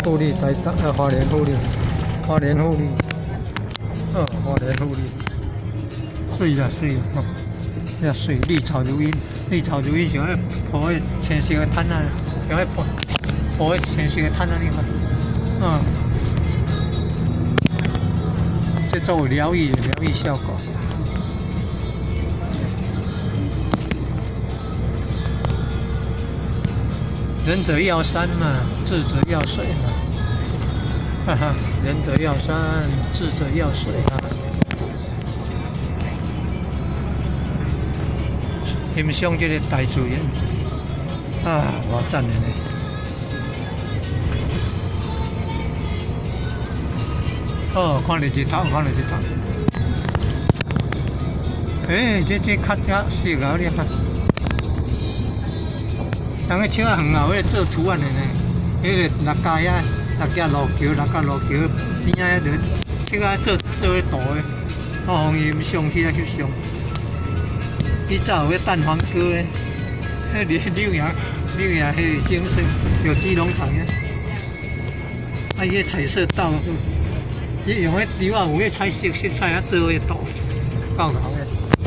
富麗台東啊，花蓮富麗，花蓮富麗，哦，花蓮富麗，媠啦媠啦吼，遐媠，綠草如茵，綠草如茵，像彼鋪彼青色的毯仔，像彼鋪鋪彼青色的毯仔你看，嗯，這做有療癒療癒效果。仁者樂山嘛，智者樂水嘛，哈哈，仁者樂山，智者樂水啊。欣賞這個大自然，啊，偌讚的呢！哦，看著日頭，看著日頭。欸，這這較較適合你看。人彼樹仔遠後，彼個做圖案的呢，彼個六家遐，六家路橋，六家路橋邊仔遐就樹仔做做彼圖的，我予𪜶上去來翕相。以早有彼蛋黃哥的，彼柳柳營柳營彼個景色，有機農場遐，啊伊彼彩色道，伊用彼稻仔有彼彩色色彩啊做彼圖，夠𠢕的。